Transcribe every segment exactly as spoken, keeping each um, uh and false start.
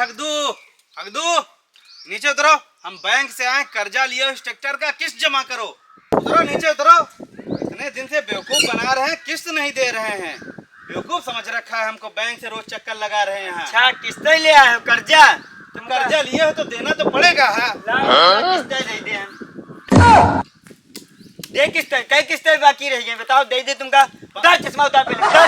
हगदू, हगदू, नीचे उतरो। हम बैंक से आए, कर्जा लिया इस ट्रैक्टर का, किस्त जमा करो। उतरो, नीचे उतरो। इतने दिन से बेवकूफ बना रहे हैं, किस्त नहीं दे रहे हैं। बेवकूफ समझ रखा है हमको, बैंक से रोज चक्कर लगा रहे हैं यहाँ। अच्छा, किस्त ही ले आए हो, कर्जा? तो कर्जा लिए हो तो देना तो पड़ेगा, हाँ। ला, किस्त दे दे हम। दे किस्त, कई किस्त बाकी रह गई, बताओ, दे दे तुमका। उतार चश्मा, उतार पहले, उतार।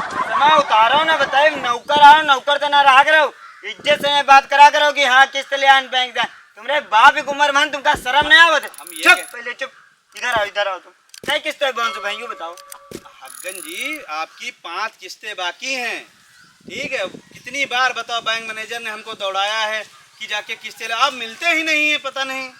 चश्मा उतारो ना, बताए, नौकर आओ, नौकर तो ना रहा करो, इज्जत से बात करा करो कि हाँ, किस्त ले आन बैंक से। तुमरे बाप की उम्र में तुमका शर्म नहीं आवत? हम ये चुप, कह- पहले चुप, इधर आओ, इधर आओ तुम। कई किस्त है बाउंस भाई, यूँ बताओ। हग्गन जी, आपकी पांच किस्तें बाकी हैं, ठीक है? कितनी बार बताओ, बैंक मैनेजर ने हमको दौड़ाया है कि जाके किस्तें ले, आप मिलते ही नहीं है, पता नहीं।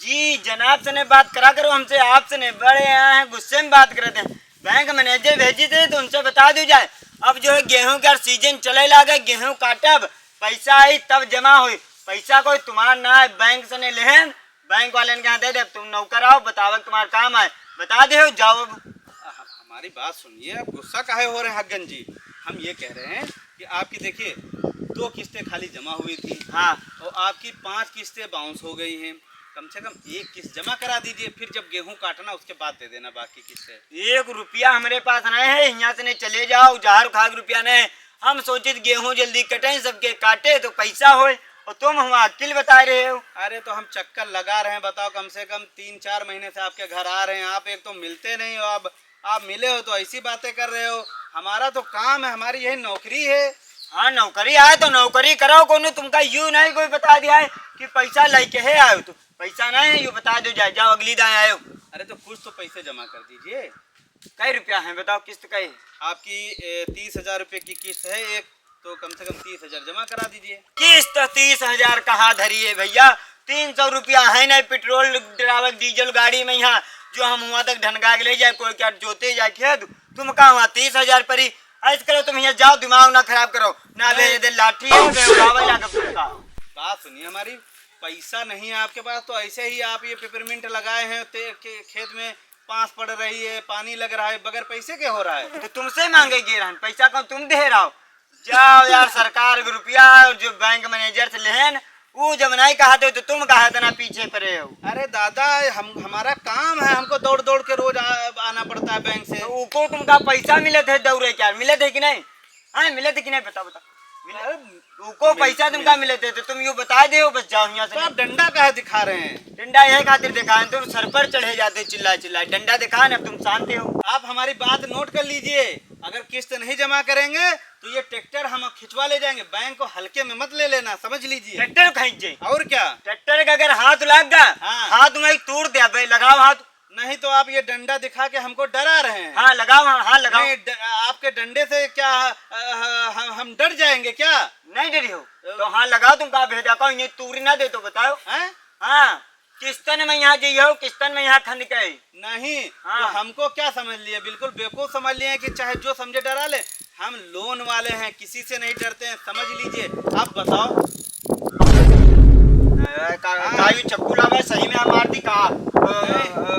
जी, जनाब से ने बात करा करो हमसे, आपसे ने, बड़े यहाँ हैं, गुस्से में बात करते हैं। बैंक मैनेजर भेजी थे तो उनसे बता दी जाए। अब जो है गेहूं का सीजन चले लागे, गेहूं काटब, पैसा आई तब जमा होई। पैसा कोई तुम्हार ना है, बैंक से ने लेहन, बैंक वाले के यहाँ दे दे। तुम नौकर आओ, बतावे तुम्हार काम है, बता दे हो, जाओ अब। ह-, हमारी बात सुनिए, आप गुस्सा काहे हो रहे हैं हग्गन जी? हम ये कह रहे हैं कि आपकी देखिए दो किस्तें खाली जमा हुई थी। हाँ। और आपकी पांच किस्तें बाउंस हो गई हैं। कम से कम एक किस्त जमा करा दीजिए, फिर जब गेहूं काटना उसके बाद दे देना बाकी किस्तें। एक रुपया हमरे पास नहीं है, यहाँ से नहीं चले जाओ, जहर खा के रुपया नहीं। हम सोचित गेहूं जल्दी कटे, सबके काटे तो पैसा होए, और तुम हम अक्ल बता रहे हो। अरे तो हम चक्कर लगा रहे हैं, बताओ, कम से कम तीन चार महीने से आपके घर आ रहे हैं, आप एक तो मिलते नहीं हो, अब आप मिले हो तो ऐसी बातें कर रहे हो। हमारा तो काम है, हमारी यही नौकरी है। हाँ, नौकरी आए तो नौकरी करो, कोनो तुमका यूं नहीं कोई बता दिया है कि पैसा लेके है आयो, तो पैसा नहीं है, यूं बता दो, जा, जाओ अगली दाएं आयो। अरे तो कुछ तो पैसे जमा कर दीजिए। कई रुपया है बताओ, किस्त कई? आपकी, ए, तीस हजार रुपये की किस्त है एक, तो कम से कम तीस हजार जमा करा दीजिए। किस्त तीस हजार कहाँ धरी है भैया? तीन सौ रुपया है नहीं, पेट्रोल डरावे डीजल गाड़ी में यहाँ, जो हम वहाँ तक ढनका के ले जाए, कोई क्या जोते जाए खेत, तुम कहाँ वहाँ तीस हजार परी? ऐसे करो, तुम यहाँ जाओ, दिमाग ना खराब करो, ना नहीं। भेज दे लाठी है, मैं उठावे जाकर तुमका। बात सुनिए हमारी, पैसा नहीं है आपके पास तो ऐसे ही आप ये पिपरमिंट लगाए हैं ते-, के-, खेत में पास पड़ रही है, पानी लग रहा है, बगैर पैसे के हो रहा है? तो तुमसे मांगे गे रहन, पैसा कौन तुम दे रहा हो? जाओ यार, सरकार के रुपया और जो बैंक मैनेजर से लेहन, वो जब नहीं कहा थे तो तुम कहा इतना पीछे पड़े हो। अरे दादा, हम, हमारा काम है, हमको दौड़ दौड़ के रोज आ, आना पड़ता है बैंक से। तो उको तुमका पैसा मिले थे दौड़े क्या, मिले थे कि नहीं? हाँ, मिले थे कि नहीं, बताओ, बताओ। मिले? अरे, उको मिल-, पैसा तुमका मिल- मिले थे तो तुम यूं बता दे हो, बस जाओ यहाँ से तो आप नहीं। डंडा काहे दिखा रहे हैं? डंडा यह खातिर दिखाए, तुम सर पर चढ़े जाते चिल्ला चिल्ला, डंडा दिखाए ना, तुम शांत हो। आप हमारी बात नोट कर लीजिए, अगर किस्त नहीं जमा करेंगे तो ये ट्रैक्टर हम खिंचवा ले जाएंगे। बैंक को हल्के में मत ले लेना, समझ लीजिए। ट्रैक्टर खींच जे। और क्या? ट्रैक्टर का अगर हाथ लाग गया, हाँ। हाथ में तोड़ दे, भाई लगाओ हाथ। नहीं तो आप ये डंडा दिखा के हमको डरा रहे हैं। हाँ, लगाओ, हाँ, हाँ, लगाओ। नहीं, ड-, आपके डंडे से क्या, अ, हम, हम डर जाएंगे क्या? नहीं डरी हो? अ, तो हाँ, लगाओ, तुमका भेजा पाओ, ये तूरी ना दे तो बताओ। हैं? हाँ, किस्तन में यहाँ जइहो, किस्तन में यहाँ खंद के। नहीं, हाँ। तो हमको क्या समझ लिए? बिल्कुल बेवकूफ समझ लिए हैं कि चाहे जो समझे डरा ले। हम लोन वाले हैं, किसी से नहीं डरते हैं, समझ लीजिए। आप बताओ। अरे, का, हाँ। का यू चक्कू लावे, सही में हम मार दी का? अ, नहीं। अ,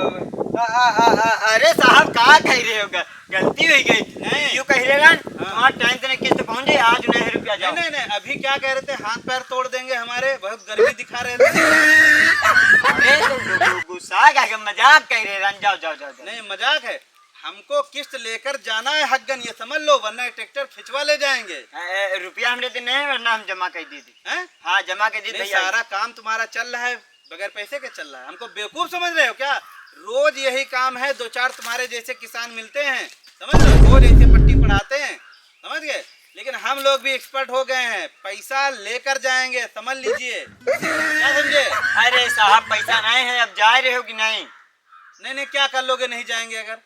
अ, अ, अ, अरे साहब, का कह रहे हो? ग-, गलती हो गई। नहीं। यू कह रहे ना, हाँ। तुम्हारा टाइम से नहीं किस्त पहुंच जाए, आज नहीं रुपया जाओ। नहीं, नहीं, नहीं, अभी क्या कह रहे थे, हाथ पैर तोड़ देंगे हमारे, बहुत गर्मी दिखा रहे थे। अरे, तो गु-, गु-, गुस्सा आ गया, मजाक कह रहे हैं, जाओ, जाओ, जाओ, जाओ। नहीं, मजाक है। हमको किस्त लेकर जाना है हग्गन, ये समझ लो, वरना ये ट्रैक्टर खिंचवा ले जाएंगे। ए, ए, रुपया हमरे दिन नहीं है, वरना हम जमा कर दी थी। हैं? हाँ, जमा कर दी नहीं, भैया। सारा काम तुम्हारा चल रहा है, बगैर पैसे के चल रहा है। हमको बेवकूफ समझ रहे हो क्या? रोज यही काम है, दो चार तुम्हारे जैसे किसान मिलते हैं, समझ लो, रोज ऐसे पट्टी पढ़ाते हैं, समझ गए? लेकिन हम लोग भी एक्सपर्ट हो गए हैं, पैसा लेकर जाएंगे, समझ लीजिए। क्या समझे? अरे साहब, पैसा नहीं है, अब जा रहे हो कि नहीं? नहीं, नहीं, क्या कर लोगे, नहीं जाएंगे अगर?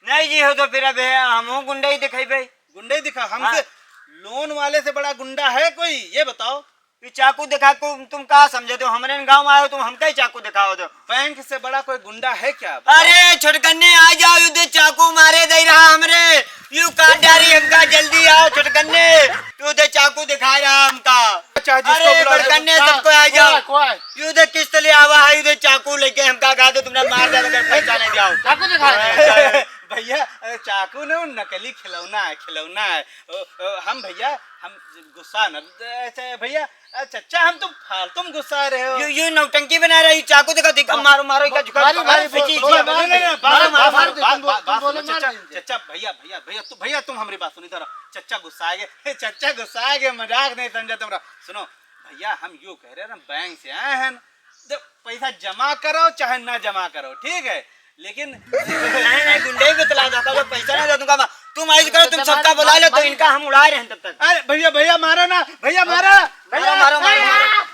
नहीं जी हो तो फिर अब है, हमहू गुंडई दिखेबे। गुंडई दिखा? हमसे हाँ। लोन वाले से बड़ा गुंडा है कोई, ये बताओ। ये चाकू दिखा को तुम का समझते हो? हमरे गांव आए हो तुम हमका ही चाकू दिखाओ तो। बैंक से बड़ा कोई गुंडा है क्या? बताओ। अरे छोटकन्ने आ जाओ, यू दे चाकू मारे दे रहा हमरे, यू काट डारी हमका, जल्दी आओ छोटकन्ने, यू दे चाकू दिखा रहा हमका। अच्छा, जिसको अरे बुला दो। बड़कन्ने हाँ, सबको आ जाओ। कोई, कोई। यू दे किस्त ले आवा है, यू दे चाकू लेके हमका कहा तो तुमने मार दिया अगर पैसा नहीं दिया हो। चाकू दिखा रहे हैं। भैया, अरे चाकू न, नकली खिलौना है, खिलौना है। ओ, ओ, हम भैया, हम गुस्सा न, अच्छा भैया, अ, चच्चा, हम तुम फालतू में गुस्सा रहे हो। यो, यो नौटंकी बना रही, चाकू देखा, देखा, मारो, मारो, इका झुका, मारी, अरे, मारी, जी, जी, बोलो, मारो, मारो, नहीं, नहीं, मारो, बात, मारो, बात, मारो, बात, तुम बात, बात बोलो, सुनो, मारो, चच्चा, मारो। चच्चा, भैया, भैया, भैया, तू, भैया, तुम हमरी बात सुनी, इधर आओ। चच्चा गुस्सा आ गए, हे, चच्चा गुस्सा आ गए, मजाक नहीं समझा तुमरा। सुनो, भैया, हम यो कह रहे हैं, हम बैंक से आए हैं, दे, पैसा जमा करो चाहे ना जमा करो, ठीक है, लेकिन नहीं, नहीं, गुंडे ही बतला जाता, जो पैसा ना दे दूंगा मैं। तुम ऐसे करो, तुम सबका बुला लो, तो इनका हम उड़ा रहे हैं तब तक। अरे भैया, भैया मारो ना, भैया मारो, भैया मारो, मारो, मारो, मारो।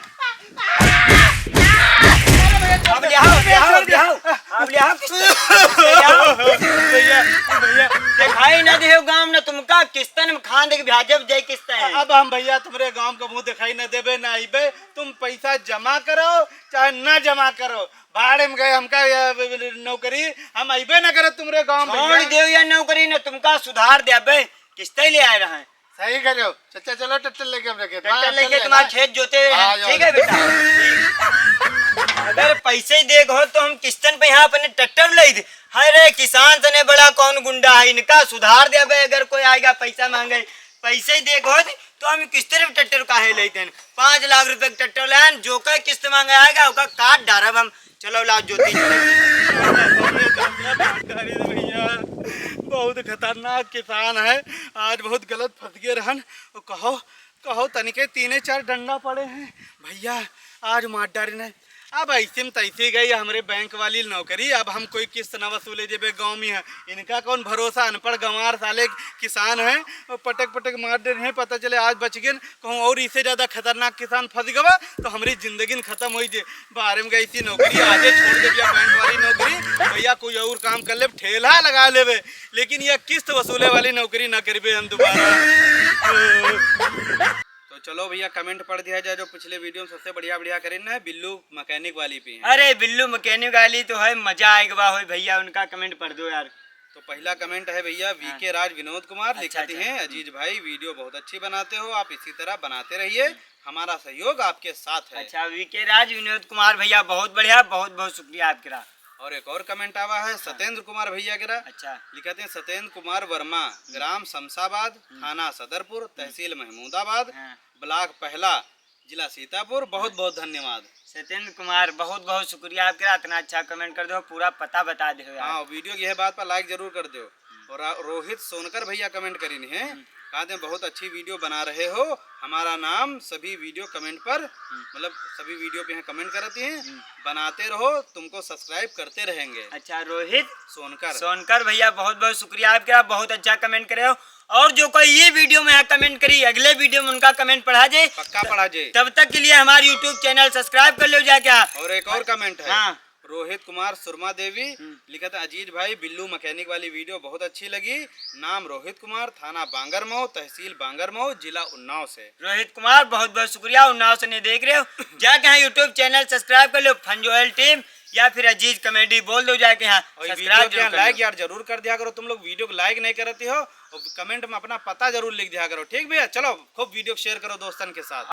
अब ले आओ, ले आओ, ले आओ, अब ले आओ, किस्त, ले आओ। भैया, भैया। दिखाई ना दे गाँव ना तुमका, किस्तन में खान दे के ब्याजब जाए किस्त है। अब हम भैया तुम्हरे गाँव का मुँह दिखाई ना देबे, ना आइबे, तुम पैसा जमा करो चाहे ना जमा करो, भाड़े में गए हमका ये नौकरी, हम अइबे न करत तुमरे गाँव में छोड़ भैया। देव या नौकरी न तुमका सुधार दे, अबे किस्ते ले आए रहे। सही करे हो चच्चा, चलो ट्रैक्टर लेके हम रखे। ट्रैक्टर हाँ, लेके चल तुम्हारा लेना। खेत जोते हैं, हाँ, ठीक है जाओ। बेटा। अगर पैसे देख हो तो हम किस्तन पे यहाँ अपने ट्रैक्टर ले दे। अरे किसान से ने बड़ा कौन गुंडा है, इनका सुधार दे अबे, अगर कोई आएगा पैसा मांगे, पैसे देख हो तो हम किस्ते पे ट्रैक्टर काहे लेते हैं? पाँच लाख रुपए के ट्रैक्टर लान, जो का किस्त मांगे आएगा, ओका काट डारब हम। चलो लाओ जोती। अरे भैया, बहुत खतरनाक किसान है, आज बहुत गलत फंस गए रहन। कहो, कहो तनिके तीने चार डंडा पड़े हैं भैया, आज मार डारे नहीं। अब ऐसे में तैसे गई हमरे बैंक वाली नौकरी, अब हम कोई किस्त ना वसूले जेबे गाँव में है। इनका कौन भरोसा, अनपढ़ गंवार साले किसान हैं, पटक पटक मार दे रहे हैं। पता चले आज बच गए, कहूँ और इससे ज्यादा खतरनाक किसान फंस गवा तो हमरी जिंदगी न खत्म हो जे। बारे में गई थी नौकरी, आजे छोड़ दे भैया बैंक वाली नौकरी, भैया कोई और काम कर ले, ठेला लगा लेबे, लेकिन यह किस्त वसूले वाली नौकरी ना करबे हम दोबारा। तो चलो भैया, कमेंट पढ़ दिया जाए, जो पिछले वीडियो में सबसे बढ़िया बढ़िया करें ना, बिल्लू मैकेनिक वाली पे हैं। अरे, बिल्लू मैकेनिक वाली तो है, मजा आएगा भाई भैया, उनका कमेंट पढ़ दो यार। तो पहला कमेंट है भैया, हाँ। वी के राज विनोद कुमार, अच्छा, लिखते हैं, "अजीज भाई, वीडियो बहुत अच्छी बनाते हो, आप इसी तरह बनाते रहिए, हम्म। हमारा सहयोग आपके साथ है।" अच्छा, वी के राज विनोद कुमार भैया, बहुत बढ़िया, बहुत बहुत शुक्रिया आपके रहा। और एक और कमेंट आवा है, हाँ। सत्येंद्र कुमार भैया के रहा, अच्छा। लिखते हैं, "सत्येंद्र कुमार वर्मा, हम्म। ग्राम शमशाबाद, हम्म। थाना सदरपुर, हम्म। तहसील महमूदाबाद, हाँ। ब्लॉक पहला, जिला सीतापुर, बहुत बहुत धन्यवाद।" सत्येंद्र कुमार, बहुत बहुत शुक्रिया आपके, इतना अच्छा कमेंट कर दो, पूरा पता बता दे हो यार। हाँ, वीडियो की है बात पर लाइक जरूर कर दो। हम्म। और रा-, रोहित सोनकर भैया कमेंट करीन हैं, हम्म। कहते हैं, "बहुत अच्छी वीडियो बना रहे हो, हमारा नाम सभी वीडियो कमेंट पर, हम्म। मतलब सभी वीडियो पे यहाँ कमेंट करती हैं, हम्म। बनाते रहो, तुमको सब्सक्राइब करते रहेंगे।" अच्छा, रोहित सोनकर। सोनकर भैया, बहुत बहुत शुक्रिया आपके, आप बहुत अच्छा कमेंट करे हो। और जो कोई ये वीडियो में यहाँ कमेंट करी, अगले वीडियो में उनका कमेंट पढ़ा जाए। पक्का पढ़ा जाए। तब तक के लिए हमारे YouTube चैनल सब्सक्राइब कर लो जाके। और एक और कमेंट है। हाँ। रोहित कुमार सुरमा देवी हम्म। लिखत है, "अजीज भाई, बिल्लू मैकेनिक वाली वीडियो बहुत अच्छी लगी। नाम रोहित कुमार, थाना बांगरमऊ, तहसील बांगरमऊ, जिला उन्नाव से।" रोहित कुमार, बहुत बहुत शुक्रिया, उन्नाव से नहीं देख रहे हो, जाके यहाँ YouTube चैनल सब्सक्राइब कर लो, फंजोयल टीम या फिर अजीज कॉमेडी बोल दो जाके यहाँ और ये सब्सक्राइब वीडियो जरूर के कर लाइक लो। यार जरूर कर दिया करो, तुम लोग वीडियो को लाइक नहीं करते हो। और कमेंट में अपना पता जरूर लिख दिया करो, ठीक भैया? चलो, खूब वीडियो को शेयर करो दोस्तन के साथ।